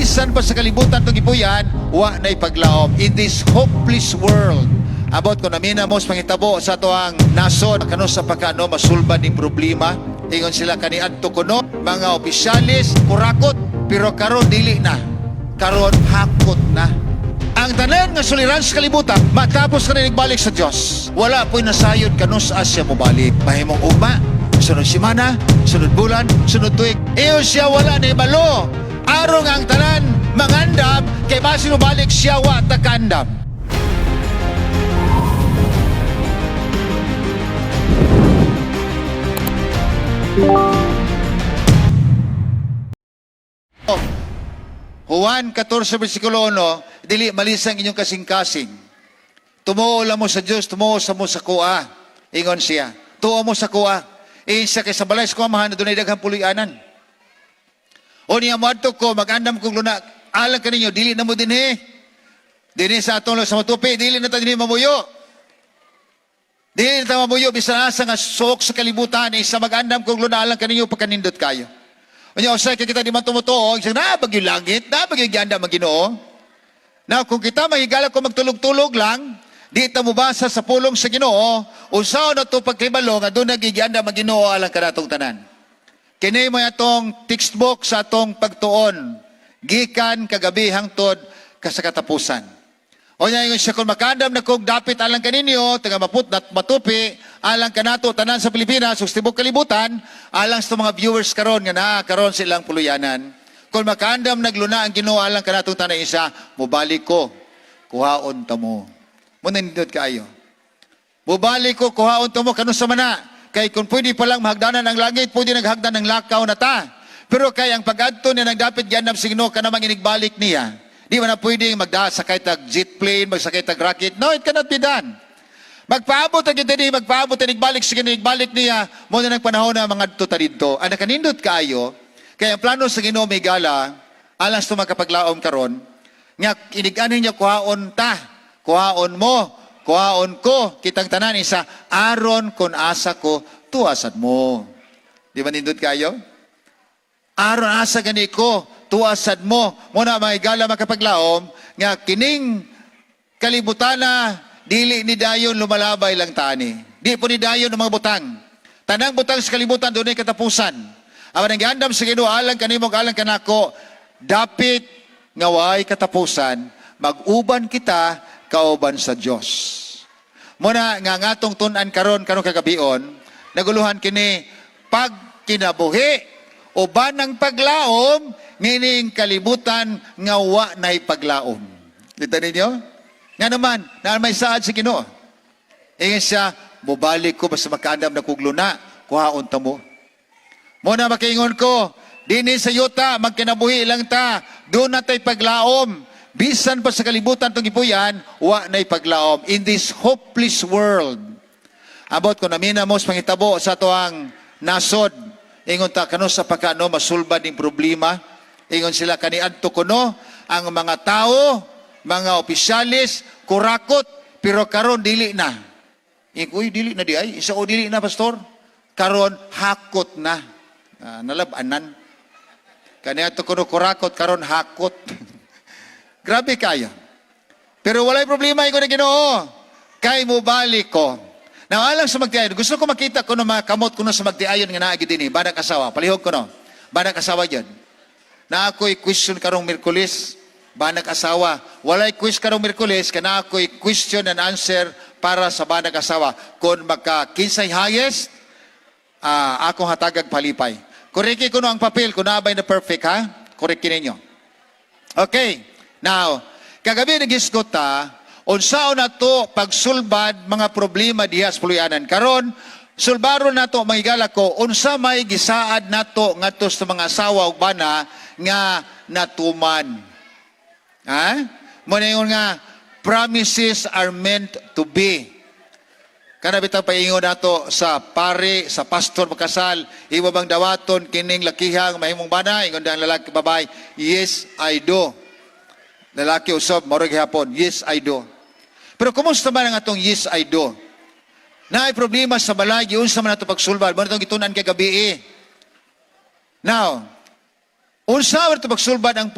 Bisan pa sa kalibutan itong gipuy-an, wa na ipaglaom. In this hopeless world, abot ko namina mo sa pangitabo sa atoang nasod, kano sa pagkano masulbad ning problema. Ingon sila kaniadto kuno, mga opisyalis, kurakot, pero karon dili na. Karon hakot na. Ang tanan nga suliran sa kalibutan, matapos ka na nagbalik sa Diyos. Wala po'y nasayod kanus siya mobalik. Mahimong ugma, sunod simana, sunod bulan, sunod tuig. Iyo siya wala na ibalo. Aron ang tanan mangandam, kay basin mobalik siya wa ta kaandam. Juan 14, versikulo 1, dili malisang inyong kasing-kasing. Tumuo lang mo sa Diyos, tumuo sa mo sa kuha. Ingon siya. Tuo mo sa kuha. Ingon siya kay sa balay sa kuha, na dunay daghang puloy-anan. O niya mo adto ko, mag-andam kong luna, alang kaninyo, dili na mo dinhi. Dinhi sa atong sa matupi, dili na ta dinhi mamuyo. Dili na ta mamuyo, bisan asa nga suok sa kalibutan, isa mag-andam kong luna, alang kaninyo, pagkanindot kayo. Unya usay kay kita di man tumutuo, isa na bagyo langit, na bagyo giandam ang Ginoo. Now, kung kita mahigala ko magtulog-tulog lang, di ta mobasa sa pulong sa Ginoo, usaw na to pagkibalo nga doon nagigiandam ang Ginoo alang kanatong tanan. Kini mo atong textbook sa atong pagtuon, gikan kagabi hangtod ka sa katapusan. O niya ingon siya, kung makandam na kog dapit alang kaninyo, taga maput at matupi, alang kanato tanan sa Pilipinas, ug sa tibok kalibutan, alang sa mga viewers karon nga naa karon sa ilang puluyanan. Kung makaandam nagluna ang Ginoo alang kanatong tanan isa, mobalik ko, kuhaon ta mo. Mo nindot kaayo. Mobalik ko, kuhaon ta mo, kanus sa mana. Kay kung pwede pa lang mahagdanan ang langit, pwede naghagdan ng lakaw na ta. Pero kay ang pag-adto niya nagdapit giandam sa Ginoo kanamang inigbalik niya. Di man na pwedeng magdasakay tag jet plane, magsakay tag rocket. No, it cannot be done. Magpaabot ang kita di, magpaabot ang igbalik sa Ginoo, igbalik niya, mo na ng panahon na mga adto ta didto. Ang nakanindot kaayo, kaya ang plano sa Ginoo may gala, alang sa makapaglaom karon, nga inig-anhin niya kuhaon ta, kuhaon mo, kuhaon ko, kitang tanan isa, aron kon asa ko, tuasad mo. Di ba nindot kayo? Aron asa gani ko, tuasad mo. Muna mga higala makapaglaom, nga kining kalibutana, dili ni dayon lumalabay lang tani. Di po ni dayon ang mga butang. Tanang butang sa kalibutan, doon ay katapusan. Apan ang giandam sa Ginoo, alang kanimo, alang kanako, dapit nga way katapusan, mag-uban kita kauban sa Dios. Muna nga ngatong tun-an karon karong kagabion, naguluhan kini pagkinabuhi uban ang paglaom ngining kalibutan nga wa nay paglaom. Kita ninyo? Nga naman, na may saad sa Ginoo. Ingon siya, mobalik ko basta makaandam na kog luna, kuhaon ta mo. Muna makaingon ko, dinhi sa yuta, magkinabuhi lang ta, doon na tay paglaom. Bisan pa sa kalibutan itong gipuy-an, wa na'y paglaom. In this hopeless world, abot ko namina mo sa pangitabo sa atoang nasod, ingon ta kano sa pagkano masulbad ning problema. Ingon sila kaniadto kuno ang mga tao, mga opisyalis, kurakot, pero karon dili na. Ingon, uy, dili na di ay. Isa o dili na, pastor. Karon hakot na. Nalabanan. Kaniadto kuno kurakot, karon hakot. Grabe kayo. Pero walay problema ingon ang Ginoo. Kay mobalik ko. Now, alang sa magtiayon, gusto ko makita ko no mga kamot ko no sa magtiayon nga naa gyud dinhi, banag asawa. Palihog ko no. Banag asawa gyud. Na ako'y question karong Miyerkules, banag asawa. Walay quiz karong Miyerkules, kana ako'y question and answer para sa banag asawa. Kung maka kinsay highest, akong hatagag palipay. Koreki ko no ang papel, kung naabay na perfect ha? Koreki ninyo. Okay. Now, kagabi nag-isgot ta, unsaon na to pagsulbad mga problema diha sa puluyanan. Karon, sulbaron nato mga higala ko, unsa may gisaad nato ngadto sa mga asawa ug bana nga natuman. Ha? Mo na ingon nga, promises are meant to be. Kana bitaw paingon nato sa pare, sa pastor makasal, imo bang dawaton kining lakihang mahimong bana? Ingon ang lalaki babae, "Yes, I do." Lalaki usab mao gihapon, "Yes, I do." Pero kumusta man ang atong "Yes, I do"? Naay problema sa balay, giunsa man nato pagsulbad, mo na itong gitun-an kagabi. Now, Unsa man pagsulbad ang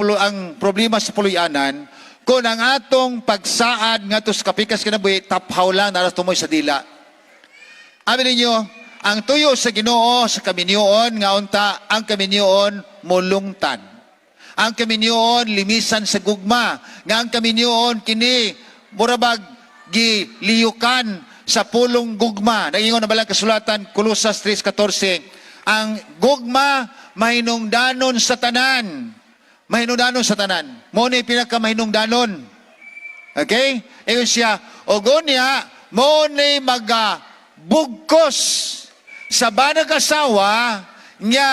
problema sa puloy-anan kung ang atong pagsaad ngadto sa kapikas kinabuhi taphaw lang naras tumoy sa dila? Abi ninyo, ang tuyo sa Ginoo sa kaminyoon nga unta ang kaminyoon mulungtad. Ang kaminyoon limisan sa gugma, nga ang kaminyoon kini murabag giliyukan sa pulong gugma. Nagingon na balang kasulatan, Kolosas 3:14, ang gugma mahinungdanon sa tanan. Mahinungdanon sa tanan. Mo ni pinakamahinungdanon. Okay? Ingon siya, og unya, mo ni maga bugkos sa banag asawa nga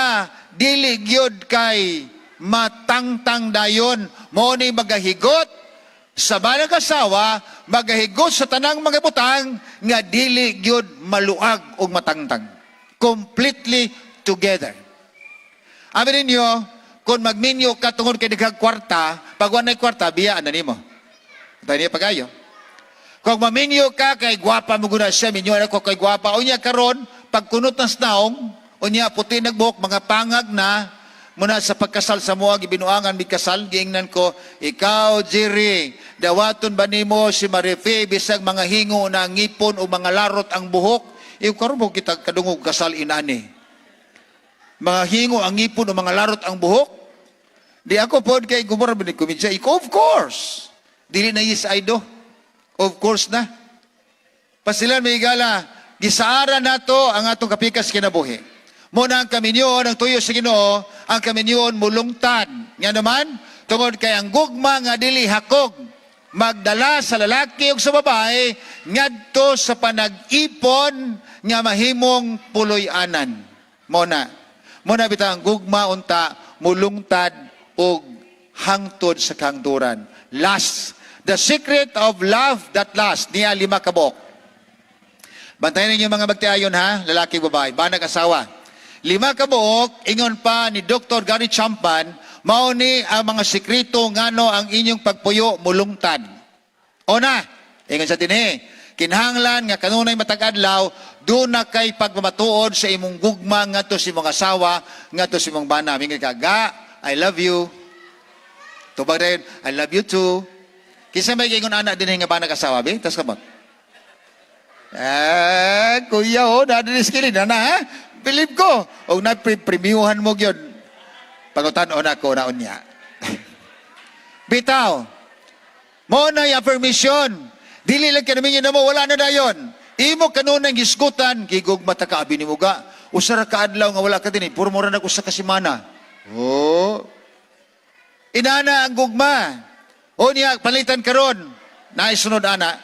dili gyud kay matangtang dayon. Mo ni magahigot sa banag asawa, magahigot sa tanang mga butang nga dili gyud maluag og matangtang. Completely together. Abi ninyo, kung magminyo ka tungod kay daghang kwarta, pag walay kwarta, biyaan na nimo. Tayo niya pagayo. Kung maminyo ka kay gwapa mo guna siya, minyo na ko kay gwapa. Unya karon, pagkunot ng naong, unya puti nagbuhok, mga pangag na, muna sa pagkasal sa mua, gibinuangan mi kasal, giingnan ko, "Ikaw, Jerry, dawaton ba nimo si Marife, bisag mga hingo na ang ngipon o mga larot ang buhok?" Iyo karon mo kita kadungog kasal inani. Mga hingo ang ngipon o mga larot ang buhok. Di ako pod kay gumura ba ni kumidya? Ikaw, of course. Dili na yes I do. Of course na. Pasilan may igala, gisaara nato ang atong kapikas kinabuhi. Muna ang kaminyoon, ang tuyo sa Ginoo, ang kaminyoon mulungtad. Nga naman, tungod kay ang gugma nga dili hakog, magdala sa lalaki ug sa babae ngadto sa panag-ipon nga mahimong puloy-anan. Mona. Muna bitaw ang gugma unta mulungtad og hangtod sa kahangturan. Last, the secret of love that lasts, niya lima kabok. Bantayan ninyo, mga magtiayon ha, lalaki, babae, banag asawa. Lima kabuok, ingon pa ni Dr. Gary Chapman, mao ni ang mga sekreto ngano ang inyong pagpuyo mulungtad. Una, ingon sa dinhi, kinahanglan nga kanunay matag adlaw duna kay pagmamatuod sa imong gugma ngadto sa imong asawa, ngadto sa imong bana. Mingon ka, "Ga, I love you." Tubag rin, "I love you too." Kinsa may ingon ana dinhi nga banag asawa, be? Tas kamot. Eh, kuya, oh, na din na na, ha? Believe ko. Og na premiuhan mo gyud. Pangutan-on ako na unya. Bitaw. Mo na affirmation. Dili lang kanaminyo na mo, wala na dayon. Imo kanunay gisgutan, gigugma ta ka, abi nimo ga. Usa ra ka adlaw nga wala ka dinhi, puro mo ra nag usa ka semana. Oh. Inana ang gugma. O niya, palitan karon. Naisunod ana.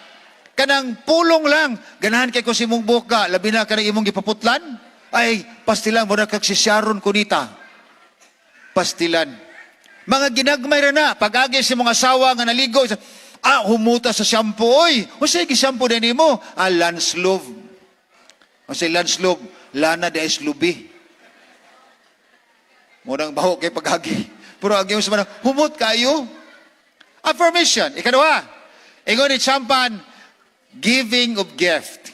Kanang pulong lang. Ganahan kay ko sa imong buka. Labi na kanang imong gipaputlan. Ay, pastilan mo na kag si Sharon Cuneta. Pastilan. Mga ginagmay ra na. Pag-agi sa mga asawa nga naligo, humuta sa shampoo, oy. O sige, shampoo din mo. Ah, Lanslove. O say Lanslove, lana de slubi. Murang baho kay pag-agi. Pero agi mo sa mga, humot kayo. Affirmation. Ikaduha, ingon ni Chapman, giving of gift.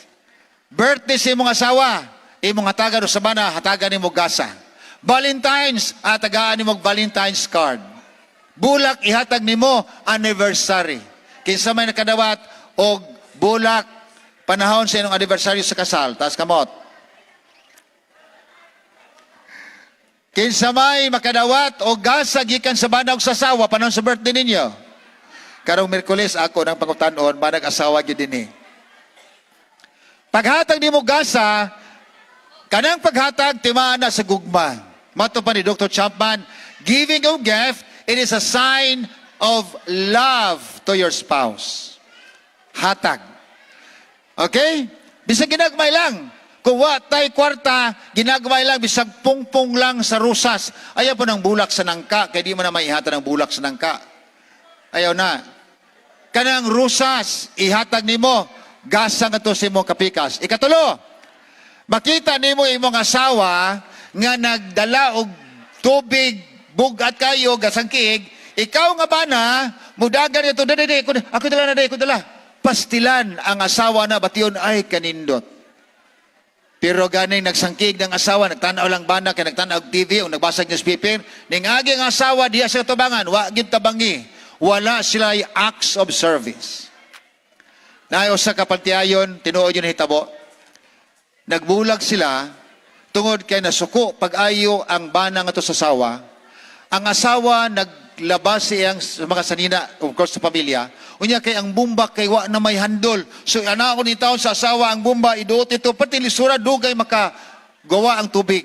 Birthday sa imong asawa, imong hatagan o sa bana, hatagan nimo gasa. Valentine's, atagaan nimo og Valentine's card. Bulak ihatag nimo anniversary. Kinsa may nakadawat og bulak panahon sa inyong anniversary sa kasal? Taas kamot. Kinsa may makadawat og gasa gikan sa bana og sa asawa panahon sa birthday ninyo? Karong Miyerkules ako nang pangutan-on, manag asawa gyud dinhi. Paghatag nimo gasa, kanang paghatag timaan na sa gugma. Mato pa ni Dr. Chapman, giving of gift, it is a sign of love to your spouse. Hatag. Okay? Bisag ginagmay lang. Kung wa tay kwarta, ginagmay lang, bisag pungpong lang sa rusas. Ayaw po ng bulak sa nangka, kay di mo na maihatag ng bulak sa nangka. Ayaw na. Kanang rusas, ihatag nimo, gasa nga to sa imong kapikas. Ikatulo, makita nimo imong asawa nga nagdala og tubig, bugat kayo, gasang kiig, ikaw nga bana, mudagan ito, dali, dali, ako, ako dala na, dali, ako dala. Pastilan ang asawa na bation ay kanindot. Pero ganing nagsangkig ng asawa, nagtanaw lang bana kay nagtanaw og TV o nagbasag newspaper, ning agi ang asawa diya sa tubangan, wa gyud tabangi. Wala sila acts of service. Naay usa ka pantiayon, tinuod yun hitabo. Nagbulag sila tungod kay nasuko pag-ayo ang bana ngadto sa asawa. Ang asawa naglabas siyang sa mga sanina, of course, sa pamilya. Unya kay ang bumba kay wa na may handol. So ana ko ni taon sa asawa ang bumba iduot ito pati lisura, dugay maka gawa ang tubig.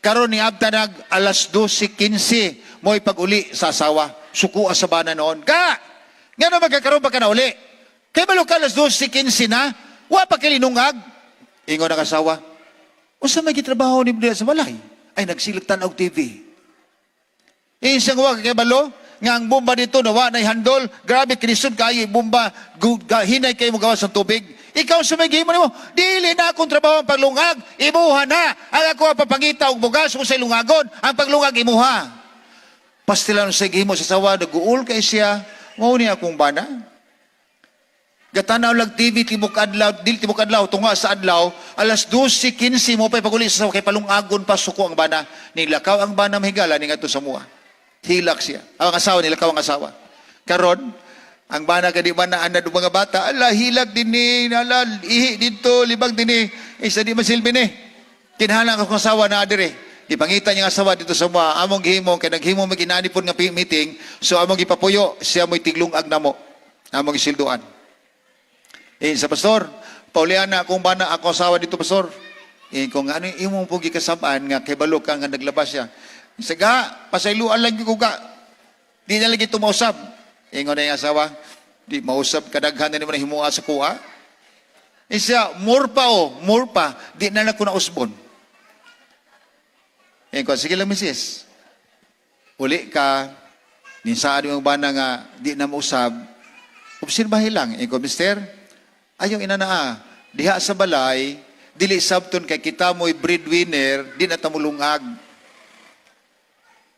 Karon ni abta nag alas 12:15 mo'y pag-uli sa asawa. Suko sa bana noon. Ka! Nga magkakaroon pa ka na uli? Kay balo ka alas 12:15 na, wa pa kilinungag. Ingon ang asawa, "Unsa may gitrabaho ni sa balay?" "Ay, nagsilak tan-og TV." Eh, siyang wa kay balo, nga ang bomba dito na wa na'y handol, grabe kinisod kayo bomba, hinay kayo mo gawas ng tubig. Ikaw sa may gihimo nimo, dili na akong trabaho ang paglungag, imuha na. Ang ako ang papangita og bugas kung sa lungagon, ang paglungag imuha. Pastilan sa gihimo sa sawa, naguol kay siya, mao ni akong bana. Gatanaw lag TV tibok adlaw, dili tibok adlaw, tunga sa adlaw, alas 12:15 mo pa paguli sa kay palungagon pa, suko ang bana. Nilakaw ang bana mahigala ni ngadto sa mua. Hilak siya. Ang asawa, nilakaw ang asawa. Karon, ang bana kay di man na anad mga bata, ala hilak dinhi, ala ihi dito, libag dinhi. Isa di masilbi ni. Kinahanglan ang asawa na dire. Ipangita niya ang asawa dito sa mua. Among gihimo kay naghimo may kinani nga meeting, so among gipapuyo, siya mo'y tiglungag namo. Among gisilduan. Eh, sa pastor, paulian na akong bana, ako asawa dito, pastor. Eh, kung ano yung imong po gikasabaan nga kay balo ka nga naglabas siya. Saga, pasayloan lang ko ka. Di na lagi tumausab. Ingon na yung asawa, di mausab kadaghan na nimo na himua sa kuha. Eh siya, more pa oh, more pa, di na lang ko nausbon. Eh, ko, sige lang, misis. Uli ka, ninsaan yung bana nga di na mausab, obserbahin lang. Eh ko, mister, ayong inanaa, diha sa balay, dili sabton kay kita mo'y breadwinner, di na tamulungag.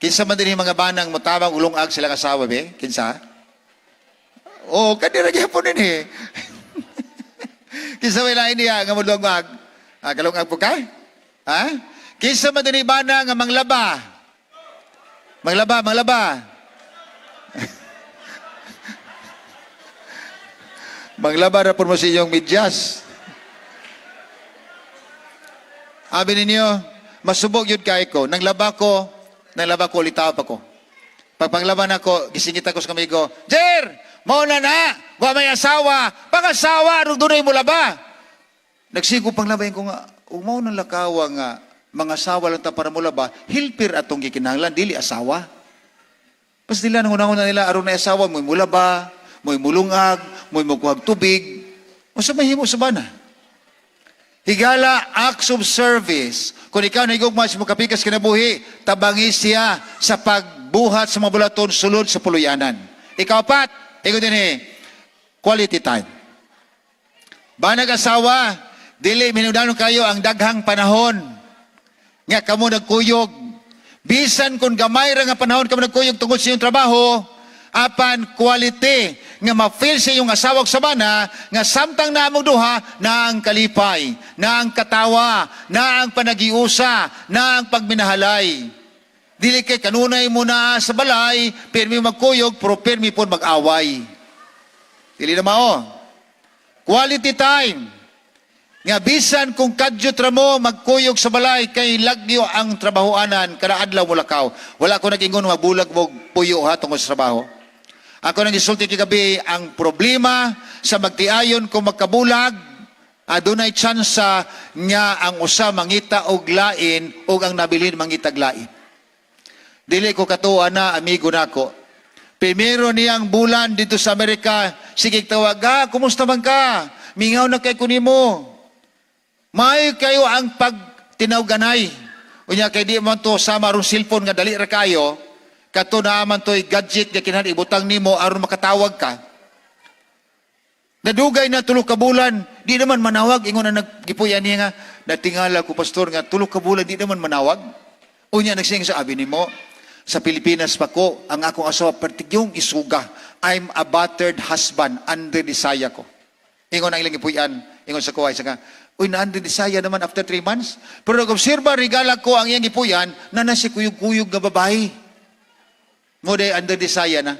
Kinsa man din yung mga banang motabang ulungag sila asawa, be? Kinsa? Oh, kadira gyapon din eh. Kinsa may lain niya nga mulungag? Ah, kalungag po ka? Ha? Kinsa man din bana nga manglaba? Manglaba, manglaba. Manglaba ra pud mo sa inyong medyas. Abi ninyo, masubog yun kay ko. Nanglaba ko, ulitaw pa ko. Pagpanglaban ako, gisingit ako sa kamigo, "Jer, mao na na, wa may asawa, pang-asawa, arong dunay mo laba." Nagsigo panglabayin ko nga, umaw ng lakawa nga, mga asawa lang ta para mo laba, hilpir atong gikinahanglan, dili asawa. Pas nila, nang unang nila, aron na asawa, mo'y mulaba, mo'y mulungag, mo'y mukuhag tubig. Unsa may himo sa bana? Higala, acts of service. Kung ikaw nahigugma sa kapikas kinabuhi, tabangi siya sa pagbuhat sa mga bulaton sulod sa puluyanan. Ikaapat, ikaw din eh, quality time. Banag asawa, dili minudanon kayo ang daghang panahon nga kamo nagkuyog. Bisan kung gamay ra nga panahon kamo nagkuyog tungod sa iyong trabaho, apan quality nga ma-feel sa iyong asawa sa bana nga samtang naamong duha na ang kalipay, na ang katawa, na ang panagiusa, na ang pagminahalay. Dili kay kanunay mo na sa balay, pirmi magkuyog, pero pirmi po mag-away. Dili na mao. Quality time. Nga bisan kung kadyot ra mo magkuyog sa balay kay lagyo ang trabahoanan kada adlaw mo lakaw. Wala ko nag-ingon mabulag mo puyo ha tungod sa trabaho. Ako nang gisulti kagabi ang problema sa magtiayon kung magkabulag, adunay tsansa nga ang usa mangita og lain ug ang nabilin mangitag lain. Dili ko katuwa na amigo nako. Primero niyang bulan dito sa Amerika, sige tawag, "Ha, kumusta man ka? Mingaw na kay kunimo." Maayo kayo ang pagtinawganay. Unya kay di man to sama aron cellphone nga dali ra kayo, kato na man to'y gadget nga kinahanglan ibutang nimo aron makatawag ka. Nadugay na 3 ka bulan, di naman manawag. Ingon na naggipuyan niya nga, "Natingala ko, pastor, nga 3 ka bulan di naman manawag." Unya nagsing sa abi nimo, "Sa Pilipinas pa ko, ang akong asawa pertigyong isuga. I'm a battered husband under desire ko." Ingon ang ilang gipuyan, ingon sa kuway, sa nga, Uy, naan din Bisaya naman after 3 months. Pero nag-obserba, regala ko ang iyang gipuy-an, na na si kuyog-kuyog nga babae. Mo day under desire na.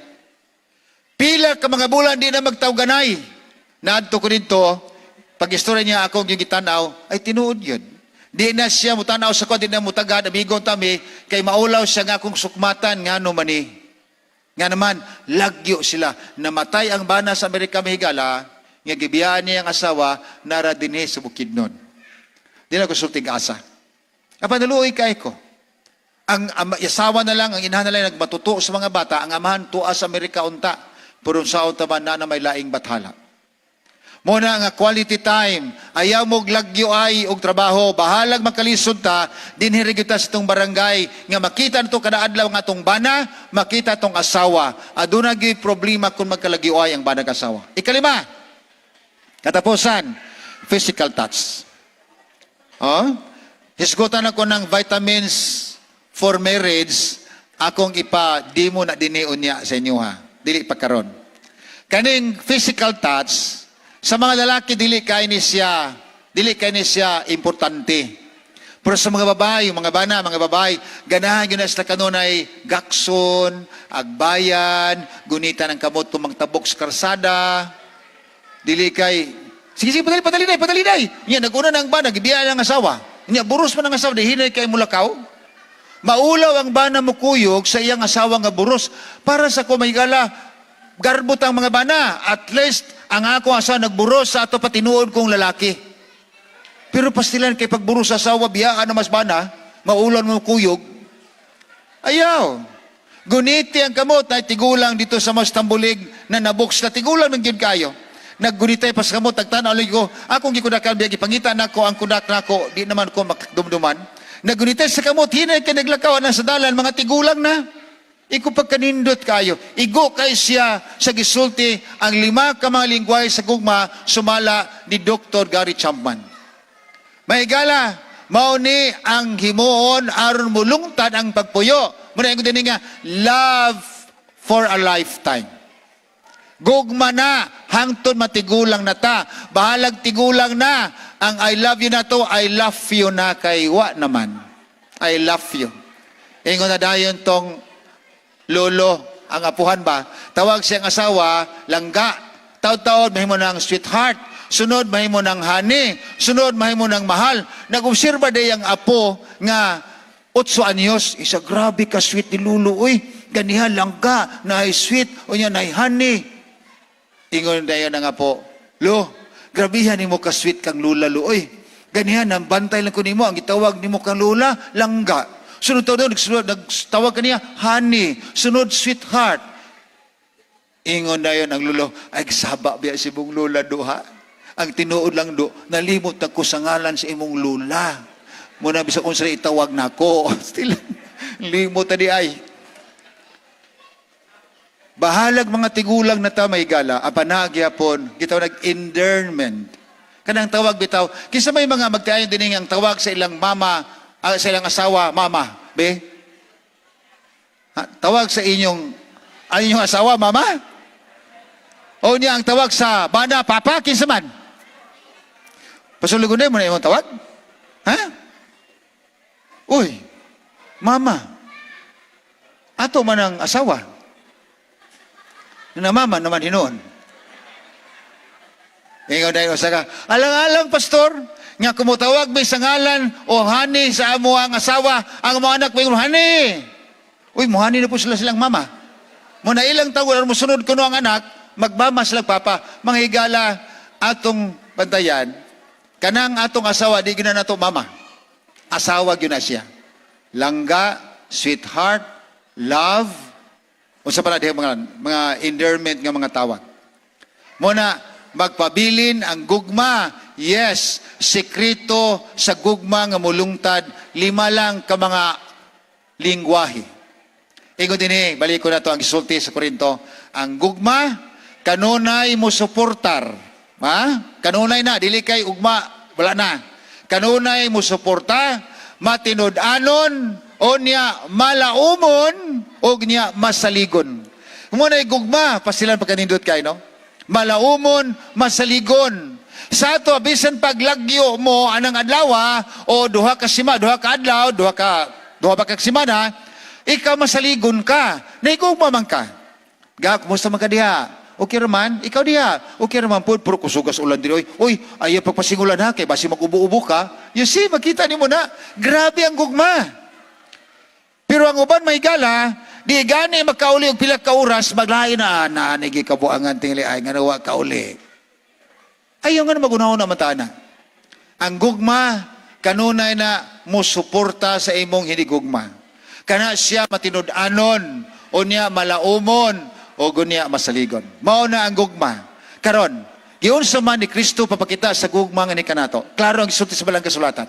Pila ka mga bulan di na magtawganay. Naadto ko dito, pag istorya niya akong yung gitanaw, ay tinuod yun. Di na siya mutanaw sa ko, di na mutagad, amigon tami, kay maulaw siya nga akong sukmatan, nga no mani. Nga naman, lagyo sila. Namatay ang bana sa Amerika, mahigala, nga gibiyaan niya ang asawa, nara dinhi sa Bukidnon. Di na ko sulting asa. Apan naluoy kay ko. Ang ama, asawa na lang, ang inahan na lang nagmatuto sa mga bata, ang amahan tuwa sa Amerika unta. Pero sa taman na na may laing bathala. Muna nga quality time, ayaw mo lagyo ay og trabaho, bahalag makalisod ta, dinhi ra gyud ta sa itong barangay, nga makita nato kada adlaw ang atong bana, makita atong asawa. Aduna gyud problema kung magkalagyo ay ang bana asawa. Ikalima, katapusan, physical touch. Oh? Hisgutan ako ng vitamins for marriage, akong ipa demo na dinhi unya sa inyo ha. Dili pa karon. Kaning physical touch, sa mga lalaki dili kay ni siya importante. Pero sa mga babae, yung mga bana, mga babae, ganahan yun na sila kanunay gakson, agbayan, gunitan ng kamot kung magtabok sa karsada. Dili kay, "Sige, sige, padali, padali day, padali day." Nya, nag-una ng bana, gibiya ang asawa. Nya, buros man ang asawa, di hinay kay mulakaw. Maulaw ang bana mo kuyog sa iyang asawa nga buros. Para sa ko mahigala, garbot ang mga bana. At least, ang ako asawa nagburos sa ato patinuod kong lalaki. Pero pastilan kay pagburos sa asawa, biyaan na mas bana, maulaw mo kuyog. Ayaw. Guniti ang kamot ay tigulang dito sa mas tambulig na nabuks na tigulang ng gyud kayo. Naggunitay pas kamot, tagtanaw lagi ko, akong gikudakan biya, gipangita nako ang kudak nako, di naman ko makdumduman. Naggunitay sa kamot, hinay kay naglakaw na sa dalan, mga tigulang na. Igo pagkanindot kayo. Igo kay siya sa gisulti ang lima ka mga lingwahe sa gugma sumala ni Dr. Gary Chapman. Mahigala, mao ni ang himuon aron mulungtad ang pagpuyo. Muna yung din nga, love for a lifetime. Gugma na, hangtod matigulang na ta. Bahalag tigulang na, ang "I love you" na to, "I love you" na kay wa naman. "I love you." Ingon na dayon tong lolo, ang apuhan ba, tawag siyang asawa, langga. Taod-taod, mahimo ng sweetheart. Sunod, mahimo ng honey. Sunod, mahimo ng mahal. Nag-obserba day ang apo nga 8 anyos. Isa, grabe ka sweet ni Lolo. Uy, ganiha langga, naay sweet, o niya, naay honey. Ingon dayon ang apo, "Lo, grabihan nimo ka sweet kang lula, lo. Uy, ganihan, ang bantay lang ko nimo, ang gitawag nimo kang lula, langga. Sunod taon, nagsunod, nagtawag kaniya, honey. Sunod, sweetheart." Ingon na yun ang lulo, "Ay, saba biya si mong lula duha. Ang tinuod lang do, nalimot ako sa ngalan sa imong lula. Muna bisa kung sa itawag nako." Still, limot na di ay. Bahalag mga tigulang na ta may gala, apan nagyapon, gitaw nag-endearment. Kanang tawag bitaw, kinsa may mga magtayon din ang tawag sa ilang mama, sa ilang asawa, mama, be? Ha, tawag sa inyong, ang inyong asawa, mama? O niya ang tawag sa bana, papa, kinsa man? Pasulugon mo na imong tawag? Ha? Uy, mama. Ato man ang asawa. Na mama naman hinuon. Ingon dahil usa ka, "Alang-alang, pastor, nga kumutawag may sa ngalan o honey sa amo ang asawa, ang mga anak may honey." Uy, mo-honey na po sila silang mama. Mo na ilang tawag, mo sunod kuno ang anak, magmama sila papa. Mga higala, atong bantayan, kanang atong asawa, di gina nato mama. Asawa gyud na siya. Langga, sweetheart, love, unsa pa na diha mga endearment nga mga tawag. Muna, magpabilin ang gugma. Yes, sekreto sa gugma nga mulungtad, lima lang ka mga lingwahe. Ingon din balik ko na to ang gisulti sa Korinto, ang gugma kanunay mo suportar. Ha? Kanunay na, dili kay ugma, wala na. Kanunay mo suporta, matinud-anon, o niya malaumon, o niya masaligon. Muna gugma, pasilan pagkanindot kay, no? Malaumon, masaligon. Sa ato, bisan paglagyo mo anang adlaw o duha ka adlaw, duha pa ka semana, ikaw masaligon ka. Nahigugma man ka. Ga, kumusta man ka diha? Okay raman, ikaw diha. Okay raman po, pero kusugas ulan diri. Oy, oy, ayaw pagpasingulan ha, kay basi mag-ubo-ubo ka. You see, makita nimo na, grabe ang gugma. Pero ang uban may gala, di gani makauli og pila ka oras, maglain na, na, nigi kabuangan tingali ay, nga wa kauli. Ayaw nga na magunaw na mata na. Ang gugma, kanunay na mo suporta sa imong hinigugma. Kana siya matinud-anon, o niya malaumon, o gunya masaligon. Mao na ang gugma. Karon, giunsa man ni Kristo papakita sa gugma nga ni kanato? Klaro ang gisulti sa Balang Kasulatan.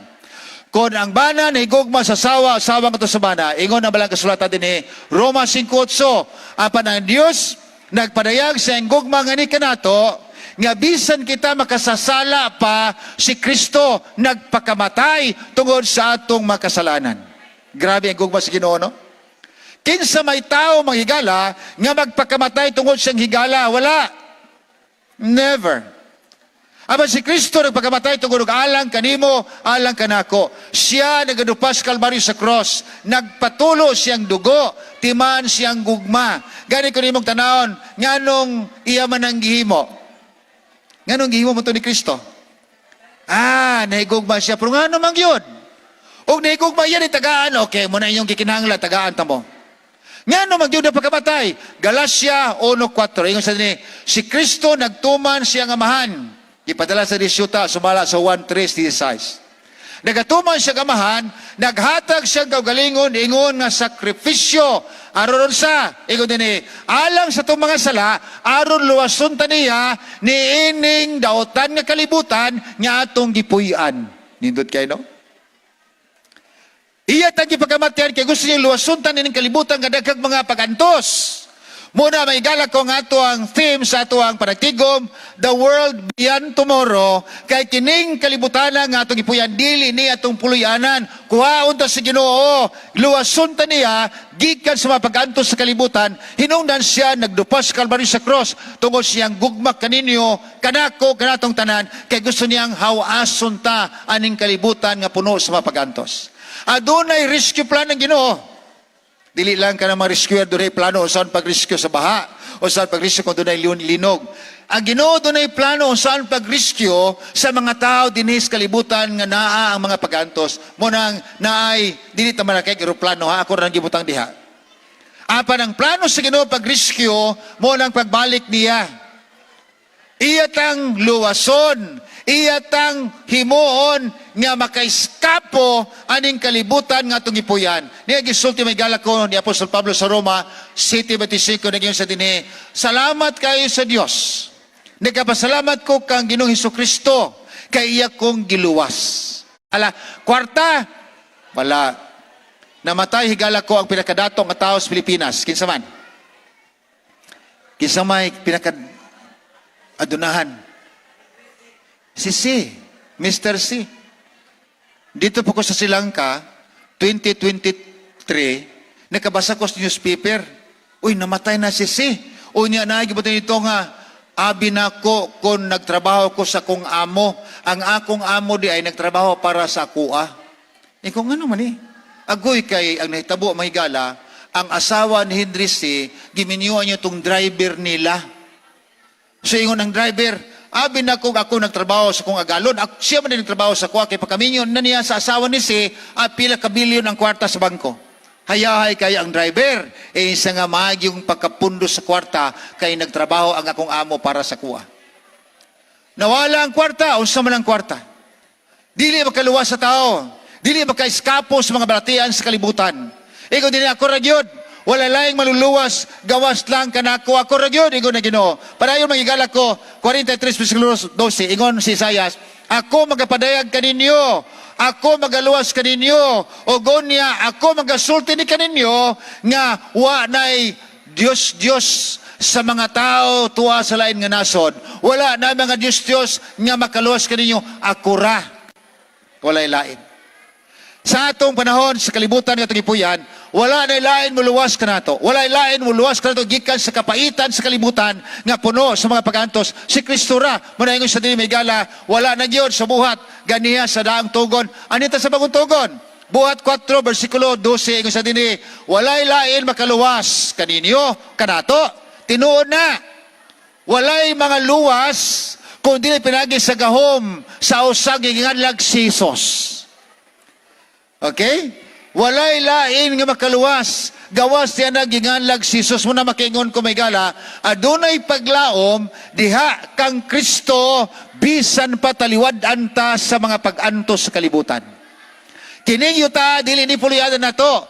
Kung ang bana nahigugma sa asawa, asawa nga to sa bana, ingon ang Balang Kasulatan dinhi, Roma 5:8, apan ang Dios nagpadayag sa iyang gugma nga ni kanato, nga bisan kita makasasala pa, si Kristo nagpakamatay tungod sa atong makasalanan. Grabe ang gugma sa Ginoo, no? Kinsa may tao manghigala nga magpakamatay tungod siyang higala? Wala. Never. Apan si Kristo nagpakamatay tungod og alang kanimo, alang kanako. Siya nagadupas Kalbaryo sa cross. Nagpatulo siyang dugo, timan siyang gugma. Gani ko nimong tanawon, nganong iya man ang gihimo? Nganong gihimo mo to ni Kristo? Ah, nahigugma siya. Pero ngano man gyud? Og nahigugma yan, tagaan. Okay, mao na inyong gikinahanglan, tagaan ta mo. Ngano man gyud pagkamatay? Galacia 1:4. Ingon sa dinhi, si Kristo nagtuman siyang Amahan. Gipadala sa disyuta sumala sa 1:3-16. Nagatuman siya Amahan, naghatag siya kaugalingon ingon nga sakripisyo aron sa ingon dinhi, alang sa atong mga sala, aron luwason ta niya niining daotan nga kalibutan nga atong gipuy-an. Nindot kay, no? Iya tang gipakamatyan kay gusto niya luwason ta nining kalibutan nga daghang mga pagantos. Muna may galak ko nga ato ang theme sa ato ang panagtigom, "The World Beyond Tomorrow", kay kining kalibutan nga atong gipuy-an dili ni atong puloy-anan. Kuhaon ta sa Ginoo, luwason ta niya gikan sa mga pag-antos sa kalibutan. Hinungdan siya nagdupas Kalbaryo sa cross tungod siyang gugma kaninyo, kanako, kanatong tanan, kay gusto niyang hawason ta aning kalibutan nga puno sa mga pag-antos. Adunay rescue plan ng Ginoo. Dili lang ka na ma-rescue, dunay plano saan pag-rescue sa baha o saan pag-rescue kung dunay linog. Ang Ginoo dunay plano saan pag-rescue sa mga tao dinhi sa kalibutan nga naa ang mga pagantos. Mao nang naay dili ta malakay eroplano ha, ako ra gibutang diha. Apan ang plano sa Ginoo pag-rescue mao nang pagbalik niya. Iya tang luwason, iya tang himuon nga makaiskapo aning kalibutan nga atong gipuy-an. Niya gisulti, may galak ko, ni Apostol Pablo sa Roma 7:25, naging sa dinhi, "Salamat kayo sa Dios. Nagapasalamat ko kang Ginoong Hesus Kristo kay iya kong giluwas." Ala, kwarta wala. Namatay, higala ko, ang pinakadato nga tao sa Pilipinas. Kinsa man? Kinsa may pinaka adunahan? Si C, Mr. C. Dito po ko sa Sri Lanka, 2023, nakabasa ko sa newspaper, "Uy, namatay na si C." Unya na, gibutan ito nga, "Abi nako kung nagtrabaho ko sa kong amo. Ang akong amo di ay nagtrabaho para sa akoa." Eh kung ano man eh. Agoy kay ang nahitabo, mahigala, ang asawa ni Henry Sy, giminyuan niya tong driver nila. So ingon ang driver, "Abi na kung ako nagtrabaho sa kong agalon, ako, siya man din nagtrabaho sa kuha, kay pakaminyo na niya sa asawa ni Sy, at pila ka bilyon ang kwarta sa bangko." Hayahay kay ang driver, eh isa nga magyong pagkapundo sa kwarta, kay nagtrabaho ang akong amo para sa kuha. Nawala ang kwarta, unsa man ang kwarta? Dili makaluwas sa tao. Dili makaiskapo sa mga balatian sa kalibutan. Ingon din, "Ako ra gyud. Wala laing maluluwas, gawas lang kanako. Ako ra gyud," ingon na Ginoo. Padayon, mangigala ko, 43 versikulo 12, ingon si Isayas, "Ako magapadayag kaninyo, ako magaluwas kaninyo, o gonya, ako magasulti ni kaninyo, nga wa nay Dios Dios sa mga tao tuwa sa lain nga nasod. Wala na mga Dios Dios nga makaluwas kaninyo, ako ra. Walay lain." Sa atong panahon sa kalibutan nga atong gipuy-an, wala na lain muluwas kanato. Wala lain muluwas kanato gikan sa kapaitan sa kalibutan nga puno sa mga pag-antos. Si Kristo ra. Muna ingon sa diri, mga higala, wala na gyud sa Buhat ganiha sa daang tugon. Anita sa bagong tugon. Buhat 4 versikulo 12, ingon sa dini, walay lain makaluwas kaninyo kanato. Tinuod na. Walay mga luwas kung dili pinagi sa gahom sa usang giinganlag si Jesus. Okay? Walay lain nga makaluwas. Gawas diya naginganlag si Jesus. Muna makingon ko, mga higala, adunay paglaom diha kang Kristo bisan pa taliwad-an ta sa mga pag-antos sa kalibutan. Kining yuta dili ni puloy-anan nato.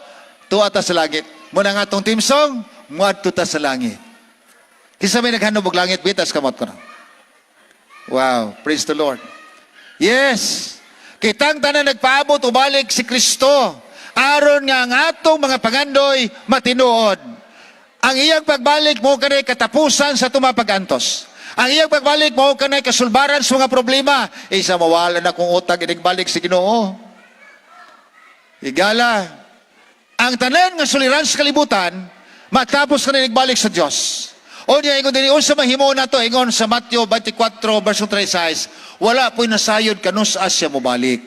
Tuwa ta sa langit. Muna nga atong theme song, muadto ta sa langit. Kinsa may naghandom og langit, itaas kamot ko na. Wow, praise the Lord. Yes. Kitang tanan nagpaabot ubalik si Kristo aron nga ang atong mga pangandoy matinuod. Ang iyang pagbalik mao kanay katapusan sa atong mga pag-antos. Ang iyang pagbalik mao kanay kasulbaran sa mga problema. Isa mawala na kung utang inigbalik si Ginoo. Higala, ang tanan nga suliran sa kalibutan matapos ka na balik sa Dios. O niya ingon dinhi, unsa mahimo nato? Ingon sa Mateo 24 verse 36, wala po'y nasayod kanus-a siya mobalik.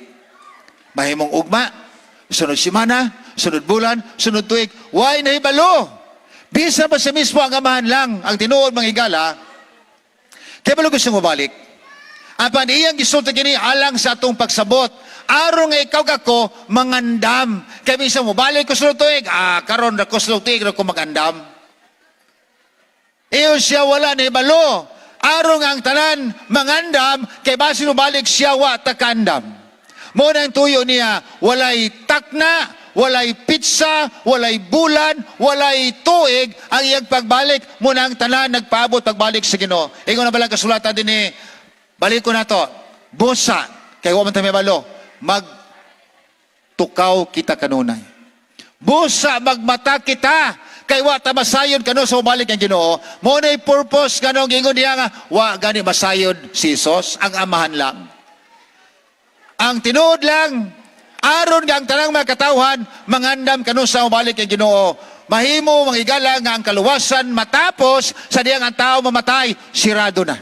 Mahimong ugma, sunod semana, sunod bulan, sunod tuig, way nahibalo. Bisa pa siya mismo ang Amahan lang, ang tinuod, mga higala, kay balo gusto mobalik. Apan iyang gisulti kini alang sa atong pagsabot. Aron nga ikaw kako mangandam. Kay minsan mobalik ko sunod tuig, karon ra ko sunod tuig ra ko magandam. Iyon siya wala nahibalo. Aron nga ang tanan mangandam kay basin mobalik siya wa ta kaandam. Mo na ang tuyo niya, walay takna, walay petsa, walay bulan, walay tuig ang iyang pagbalik. Mo na ang tanan nagpaabot pagbalik sa Ginoo. Ingon na balang kasulatan din eh, balik ko na to. Busa, kay wa man ta balo, magtukaw kita kanunay. Busa magmata kita, kay wa ta masayod kanu sa balik ang Ginoo. Mo na purpose nganong ingon niya nga wa gani masayod si Jesus, ang Amahan lang. Ang tinuod lang, aron nga ang tanang mga katawhan mangandam kanu sa balik ang Ginoo. Mahimo, mga higala, nga ang kaluwasan matapos sa diyang ang tao mamatay, sirado na.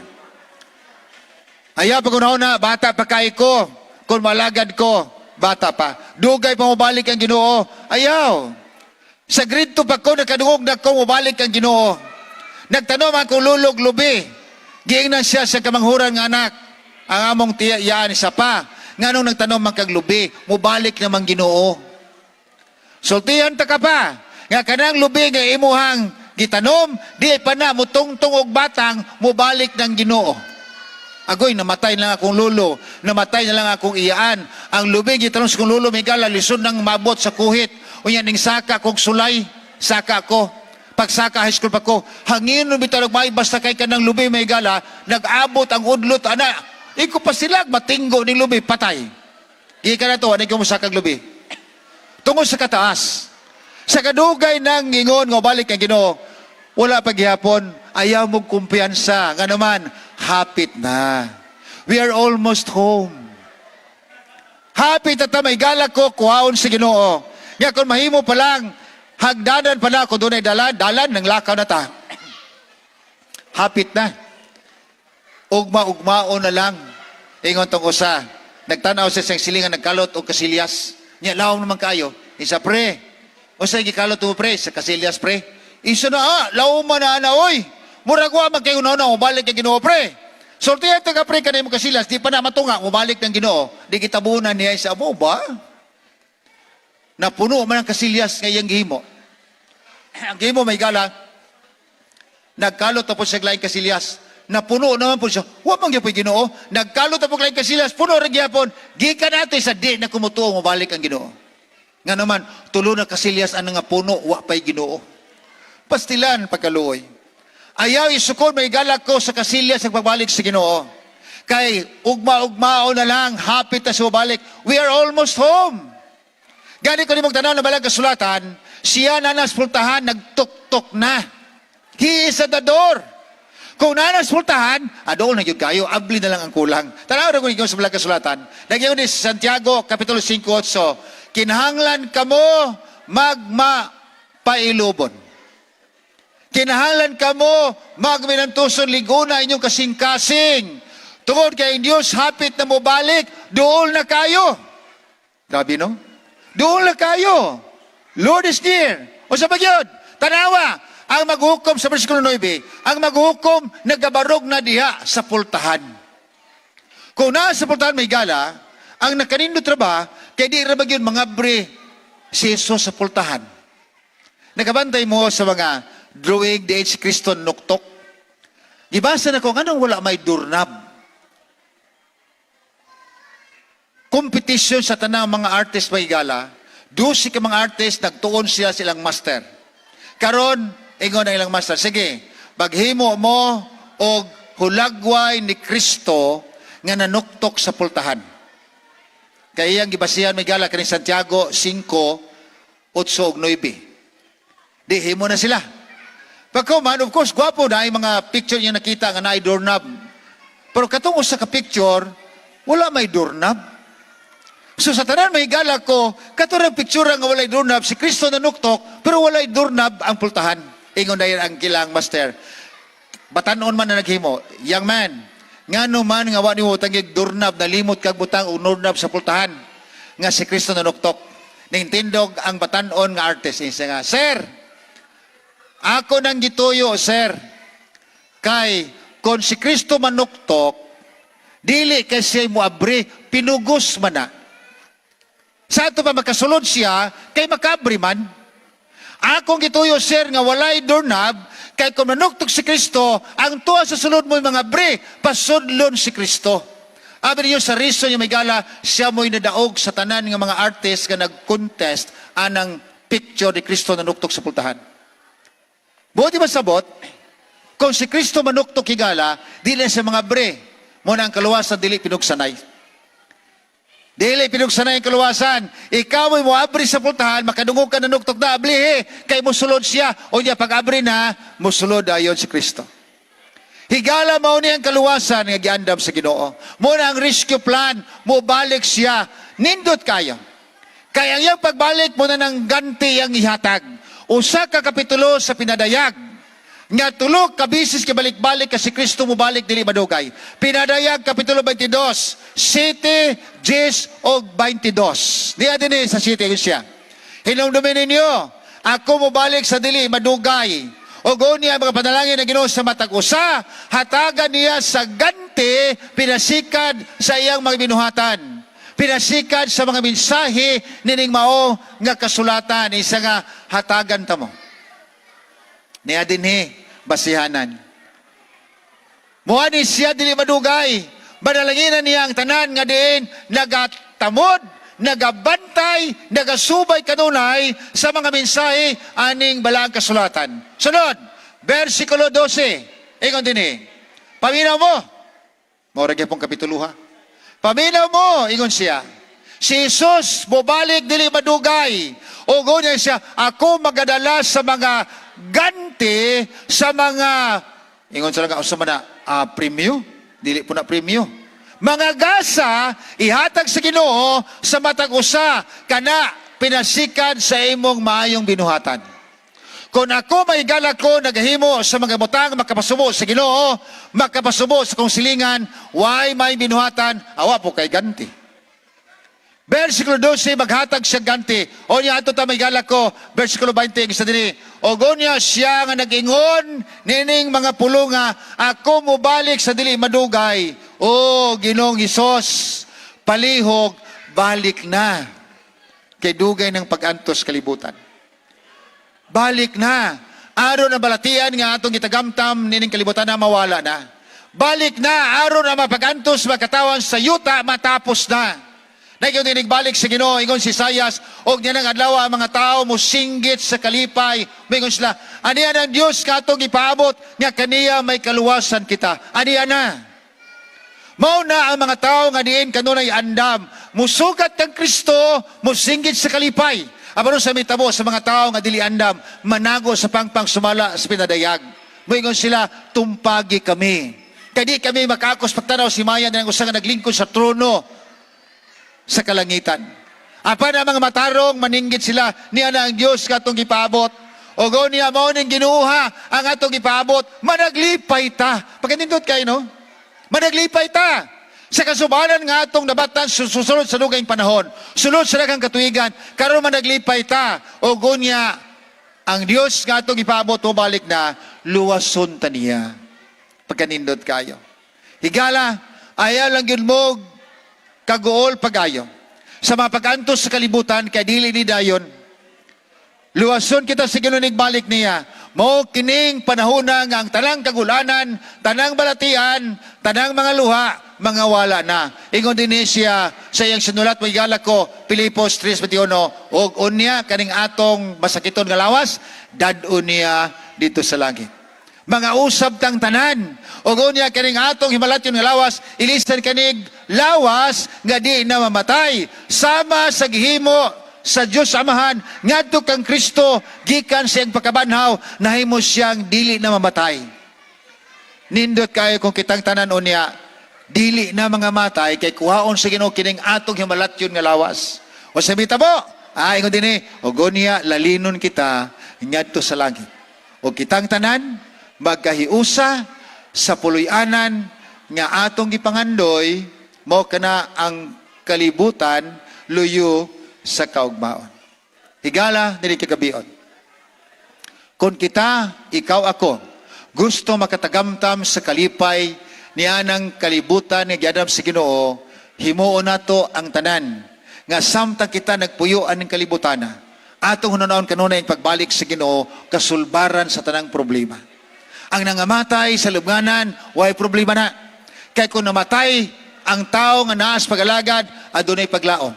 Ayaw pag na, bata pa kay ko, kung malagad ko, bata pa. Dugay pa mobalik ang Ginoo. Ayaw. Sa grade 2 pa ko, nakadungog na ko mobalik ang Ginoo. Nagtanom akong lulog lubi. Giingnan siya sa kamanghuran nga anak. Ang among tiya iyaan isa pa. Nganong nagtanom man kag lubi, mobalik naman Ginoo. Sultihan ta ka pa. Nga kanang lubi nga imuhang gitanom, di pa na mutungtong og batang, mobalik ng Ginoo. Agoy, namatay na lang akong lulo, namatay na lang akong iyaan. Ang lubi gitanom sa akong lulo, mga higala, lisod nang mabot sa kuhit. Unya ning saka kog sulay, saka ko. Pagsaka high school pa ko, hangin no bitaw may basta kay kanang lubi, mga higala, nag-abot ang udlot ana. Iko pa sila matinggo ning lubi, patay. Gikan na to, ani ko mo sakag lubi. Tungod sa kataas. Sa kadugay nang ingon nga balik ang Ginoo, wala pa gihapon, ayaw mo kumpiyansa. Nga naman, hapit na. We are almost home. Hapit at may galak ko, kuhaon sa Ginoo. Nga kung mahimo pa lang, hagdanan pa na, kung doon ay dalan, dalan, nang lakaw na ta. Hapit na. Ugma-ugmao na lang. Ingon tong usa. Nagtanaw sa siyang silingan nagkalot og kasilyas. Nya lawom naman kayo. Isa pre. Usa gikalot mo pre sa kasilyas pre. Isa na lawom man na ana oy. Murag wa man kay una mobalik kay Ginoo pre. Sulti ka pre kanay mo kasilyas di pa na matunga mobalik ng Ginoo. Di kitabunan niya sa amo ba? Napuno man ang kasilyas nga iyang gihimo. Ang gihimo, mga higala, nagkalot na po siya laing kasilyas. Napuno naman po siya. Wa man gyud Ginoo. Nagkalot na po laing kasilyas, puno ra gyapon. Gikan nato sa di na kumutuo mobalik ang Ginoo. Nga naman, tulo na kasilyas ang nga puno, wa pa'y Ginoo. Pastilan pagkaluoy. Ayaw isukod, mga higala ko, sa kasilyas sa pagbalik sa Ginoo. Kay ugma-ugmao na lang, hapit na sa balik. We are almost home. Gani ko ni tanaw na balang kasulatan, siya na nas pultahan, nagtuktok na. He is at the door. Kung nanas pultahan, adool na gyud kayo, abli na lang ang kulang. Tanaw na ko ninyo sa balang kasulatan. Nagyan ni Santiago, Kapitulo 5:8. Kinahanglan kamo magmapailubon. Kinahanglan kamo magminantuson, liguna inyong kasing-kasing. Tungod kay ang Diyos hapit na mobalik, duol na kayo. Grabe, no? Duol na kayo. Lord is near. O sa bagyod, tanawa, ang maghukom sa versikulo 9, ang maghukom nagabarog na diha sa pultahan. Kung naa sa pultahan, mga higala, ang nakanindot ra ba, kay di ra ba gyud mangabre si Jesus sa pultahan? Nakabantay mo sa mga drawing di si Kristo nuktok. Gibasa na ko, nganong wala may doorknob? Competition sa tanang mga artist, mga higala, 12 ka mga artist, nagtuon siya silang master. Karon, ingon ang ilang master, "Sige, maghimo mo og hulagway ni Kristo nga nanuktok sa pultahan." Kaya iyang gibasihan, mga higala, kaning Santiago 5, 8 ug 9. Di, himo na sila. Pagkuman, of course, gwapo na ay mga picture niya nakita nga naay doorknob. Pero katong usa ka picture, wala may doorknob. So sa tanan, mga higala ko, kato picture nga walay doorknob, si Kristo nanuktok, pero walay doorknob ang pultahan. Ingon dayon ang kilang master. Batanon man na naghimo, "Young man, ngano man nga wa nimo tangig doorknob? Nalimot kag butang og doorknob sa pultahan nga si Kristo nanuktok?" Ningtindog ang batanon nga artist. Ingon nga, "Sir, ako nang gituyo, sir. Kay kung si Kristo manuktok, dili kasi mo abri, pinugos man na. Sa ato pa makasulod siya, kay makabri man. Akong gituyo, sir, nga walay doorknob, kay kung manuktok si Kristo, ang tuwa sa sulod mo'y mga bre, pasudlon si Kristo." Abi niyo sa reason niya, mga higala, siya mo'y nadaog sa tanan nga mga artist nga nag-contest anang picture ni Kristo nanuktok sa pultahan. Buti masabot, kung si Kristo manuktok, higala, dili na siya mga bre. Mao na ang kaluwasan dili pinugsanay. Dili pinugsanay ang kaluwasan. Ikaw mo'y moabri sa pultahan, makadungog ka nanuktok na, ablihi, kay musulod siya. O niya, pag abri na, musulod ayon si Kristo. Higala, mao ni ang kaluwasan nga giandam sa Ginoo. Mao na ang rescue plan, mo balik siya. Nindot kayo. Kaya ang iyang pagbalik mao na ng ganti ang ihatag. Usa ka kapitulo sa Pinadayag nga tulo ka bisis kibalik-balik ka si Kristo mobalik dili madugay. Pinadayag kapitulo 22, 7, 10 og 22. Diya din sa 7 siya. "Hinumdumin ninyo, ako mobalik sa dili madugay. O niya mga panalangin ng Ginoo sa matag usa, hatagan niya sa ganti pinasikad sa iyang mga binuhatan. Pinasikad sa mga mensahe nining mao nga kasulatan," isa nga hatagan ta mo. Niya dinhi basihanan. Muani siya dili madugay. Manalanginan niya ang tanan nga diin nagatamod, nagabantay, nagasubay kanunay sa mga mensahe aning balaang kasulatan. Sunod, versikulo 12. Ingon dinhi. "Paminaw mo." Mao ra gyapon kapituluha. "Paminaw mo," ingon siya. Si Jesus mobalik dili madugay. O niya siya, "Ako magadala sa mga ganti sa mga," ingon sa nga usa man na premyo, dili po na premyo. "Mga gasa ihatag sa Ginoo sa matag usa kana pinasikad sa imong maayong binuhatan." Kung ako, mga higala ko, nagahimo sa mga butang makapasubo sa Ginoo, makapasubo sa kong silingan, way may binuhatan, awa po kay ganti. Versikulo 12, maghatag siya ganti. O niya ato ta, mga higala ko, versikulo 20, sa dini. O niya siya nga nag-ingon nining mga pulunga, "Ako mobalik sa dili madugay. O Ginoong Hesus, palihog, balik na. Kay dugay ng pag-antos kalibutan. Balik na. Aron ang balatian nga atong gitagamtam nining kalibutan na mawala na. Balik na aron ang mapagantos makatawan sa yuta matapos na." Nagyong balik sa Ginoo, ingon si Isayas, og niya nang adlaw ang mga tao mo singgit sa kalipay. Mingon sila, "Aniya ang Dios katong ipaabot nga kaniya may kaluwasan kita. Aniya na." Mao na ang mga tao nga diin kanunay andam, musugat kang Kristo, musinggit sa kalipay. Apan sa mitabo sa mga tao nga dili andam, manago sa pangpang sumala sa Pinadayag. Moingon sila, "Tumpagi kami. Kay di kami makakos pagtanaw si Maya ng usa nga naglingkod sa trono sa kalangitan." Apan ang mga matarong maninggit sila niya na ang Dios katong gipaabot. O niya mao ning Ginooha ang atong gipaabot, managlipay ta. Pagkanindot kayo, no? Managlipay ta. Sa kasubanan nga atong nabatan susunod sa dugayng panahon, sulod sa daghang katuigan, karon managlipay ta. O gunya, ang Dios nga atong gipaabot balik na, luwason ta niya. Pagkanindot kayo. Higala, ayaw lang yun mo kaguol pagayo. Sa mga pag-antos sa kalibutan, kay dili ni dayon, luwason kita sa Ginoo balik niya. Mao kining panahona nga ang tanang kagulanan, tanang balatian, tanang mga luha, mga wala na. Ingon din siya sa iyang sinulat, may ko, Pilipos 3:21, og unya kaning atong masakiton nga lawas, dad-on niya dito sa langit. Mga usab tang tanan, og unya kaning atong himalatyon nga lawas, ilisan kanig lawas nga di na mamatay, sama sa gihimo sa Dios Amahan ngadto kang Kristo gikan sa iyang pagkabanhaw, nahimo siyang dili na mamatay. Nindot kayo kung kitang tanan unya dili na mga matay kay kuhaon sa Ginoo kining atong himalatyon nga lawas. O sa mitabo, ah, ingon dinhi, og unya lalinon kita ngadto sa langit. O kitang tanan magkahiusa sa puloy-anan nga atong gipangandoy, mo kana ang kalibutan luyo sa kaugmaon. Higala, dili kagabion. Kung kita, ikaw, ako, gusto makatagamtam sa kalipay niya ng kalibutan nga giadam sa Ginoo, himuon nato ang tanan nga samtang kita nagpuyo aning kalibutan, atong hunaon kanunay ang pagbalik sa Ginoo, kasulbaran sa tanang problema. Ang nangamatay sa lubnganan, way problema na. Kay kung namatay ang tao nga naas pagalagad, adunay paglaom.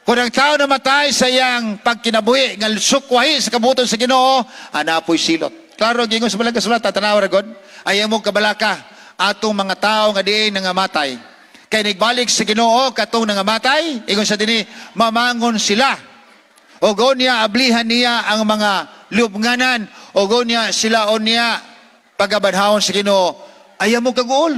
Kung ang tao namatay sa iyang pagkinabuhi, nga sukwahi sa kabuton sa Ginoo, anapoy silot. Klaro, gingon sa balang kasulatan, tanawa ra god, ayaw mo kabalaka, atong mga tao nga diin nangamatay. Kay nagbalik sa Ginoo katong nangamatay, ingon sa dinhi, mamangon sila. O niya ablihan niya ang mga lubnganan, o niya sila o niya pagabanhawon sa Ginoo, ayaw mo kaguol.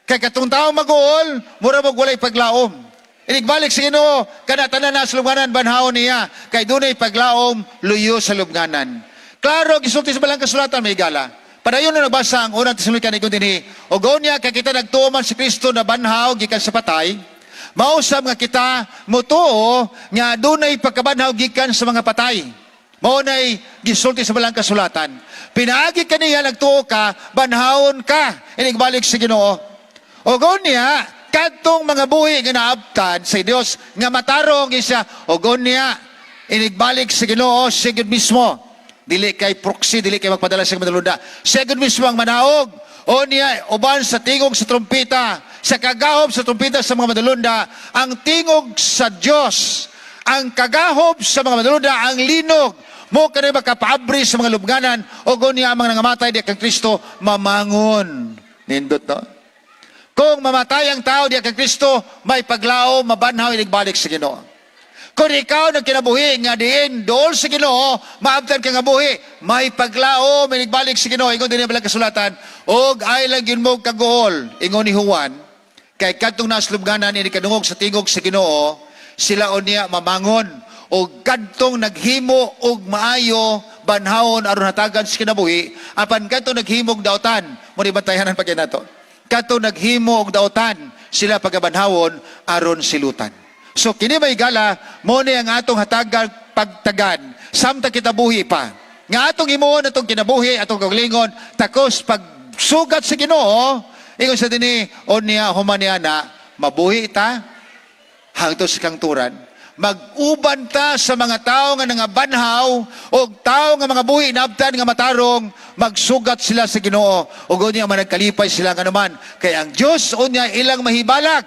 Kay katong tao maguol, mura mo walay paglaom. Inigbalik sa Ginoo, kana tanan na sa lubnganan banhawon niya, kay dunay paglaom luyo sa lubnganan. Klaro gisulti sa balang kasulatan, may gala. Padayon na nagbasa ang unang Tesalonika ingon dinhi, og niya kay kita nagtuo man si Kristo na banhaw gikan sa patay, mausab nga kita motuo nga dunay pagkabanhaw gikan sa mga patay. Mao nay gisulti sa balang kasulatan. Pinaagi kaniya nagtuo ka, banhawon ka, inigbalik sa Ginoo. Og niya kadtong mga buhi nga naabtan sa Dios nga matarong isa, og niya inigbalik sa Ginoo, siya gyud mismo, dili kay proxy, dili kay magpadala sa madalunda, siya gyud mismo ang manaog o niya uban sa tingog sa trumpeta, sa kagahob sa trumpeta sa mga madalunda, ang tingog sa Dios, ang kagahob sa mga madalunda, ang linog mo kanay makapaabri sa mga lubnganan, o niya ang mga nangamatay di kang Kristo mamangon. Nindot, no? Kung mamatay ang tao diya kang Kristo, may paglao, mabanhaw, inigbalik sa Ginoo. Kung ikaw nagkinabuhi nga diin dool sa Ginoo, maabtan ka nga buhi, may paglao, may nagbalik sa Ginoo. Ingon din ang kasulatan, og ay lang yun mo kaguol, ingon ni Juan, kay kadtong naslubganan ini kadungog sa tingog sa Ginoo, sila o niya mamangon, og kadtong naghimo og maayo banhawon aron hatagan sa kinabuhi, apan kadtong naghimog dautan mo ni bantayanan pag nato. Kadtong naghimo og dautan, sila pagabanhawon aron silutan. So kini may gala, mo ni ang atong hatagan pagtagan samtang kita buhi pa. Nga atong himuon atong kinabuhi, atong kaugalingon, takos pagsugat sa Ginoo, ingon sa dinhi, o niya human niya na mabuhi ta hangtod sa kangturan. Mag-uban ta sa mga tao nga nangabanhaw o tao nga mga buhi naabtan nga matarong, magsugat sila sa Ginoo ug unya managkalipay sila nganuman kay ang Dios unya ilang mahibalag.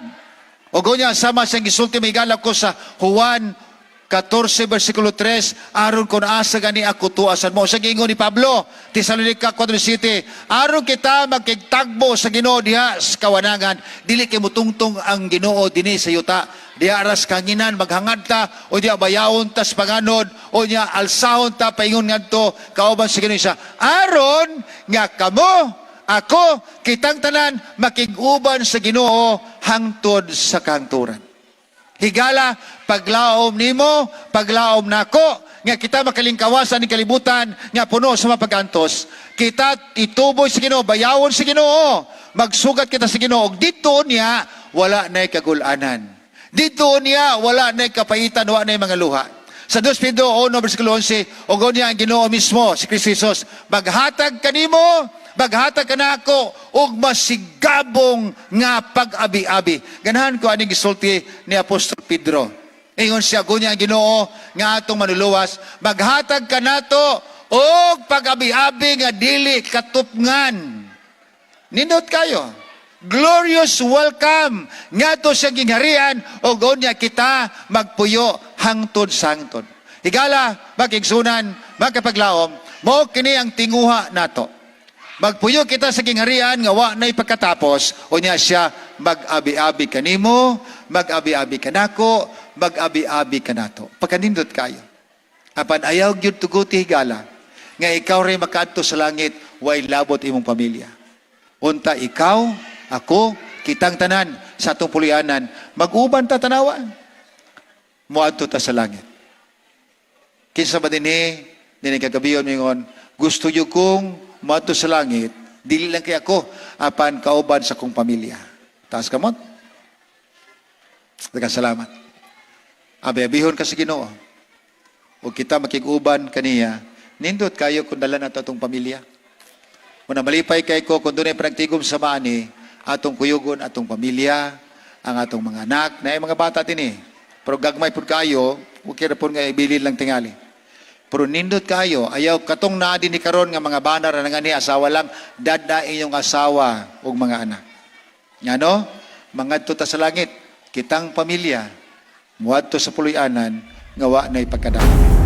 Ug unya sama sa gisulti, may galak ko, sa Juan 14 versikulo 3, aron kon asa gani ako tuasan mo. Sa giingon ni Pablo, Tesalonica 4:7, aron kita magkigtagbo sa Ginoo diha sa kawanangan, dili kay mutungtong ang Ginoo dinhi sa yuta. Diha aras kanginan maghangad ta o diha bayawon ta sa panganod o niya alsahon ta paingon ngadto kauban sa Ginoo siya. Aron nga kamo, ako, kitang tanan makig-uban sa Ginoo hangtod sa kangturan. Higala, paglaom nimo, paglaom nako, nga kita makalingkawasan ni kalibutan nga puno sa mapagantos. Kita ituboy sa Ginoo, bayawon sa Ginoo, magsugat kita sa Ginoo. Dito niya wala na'y kagulanan. Dito niya wala na'y kapaitan, wala na'y mga luha. Sa 2 Pedro 1, versikulo 11, og niya ang Ginoo mismo, si Kristo Jesus, maghatag kanimo, maghatag kanako og masigabong nga pag-abi-abi. Ganahan ko aning gisulti ni Apostol Pedro. Ingon siya, gunya ang Ginoo nga atong manluluwas, maghatag kanato og pag-abi-abi nga dili katupngan. Nindot kayo. Glorious welcome ngadto sa gingharian og unya kita magpuyo hangtod sa hangtod. Higala, magigsunan, magkapaglaom, mao kini ang tinguha nato. Magpuyo kita sa gingharian nga wa na'y pagkatapos, unya siya mag-abi-abi kanimo, mag-abi-abi kanako, mag-abi-abi kanato. Pagkanindot kayo. Apan ayaw gyud tuguti, higala, nga ikaw ray makaadto sa langit way labot imong pamilya. Unta ikaw, ako, kitang tanan sa atong pulianan, mag-uban ta tanawa. Muadto ta sa langit. Kinsa ba dinhi, dinhi kagabion mingon, gusto yo kong muadto sa langit, dili lang kay ako, apan kauban sa kong pamilya? Taas kamot. Daghang salamat. Abi-abihon ka sa Ginoo. Ug kita makig-uban kaniya, nindot kayo kung dala nato atong pamilya. Una malipay kay ko kung dunay panagtigom sa maani, atong kuyugon atong pamilya, ang atong mga anak, na mga bata dinhi. Pero gagmay pud kayo, okay ra pud nga ibilin lang tingali. Pero nindot kayo, ayaw katong naa dinhi karon nga mga bana ra nga ni asawa lang, dad-a inyong asawa ug mga anak. Ngano? Mangadto ta sa langit, kitang pamilya, muadto sa puloy-anan, nga wa na'y pagkadaot.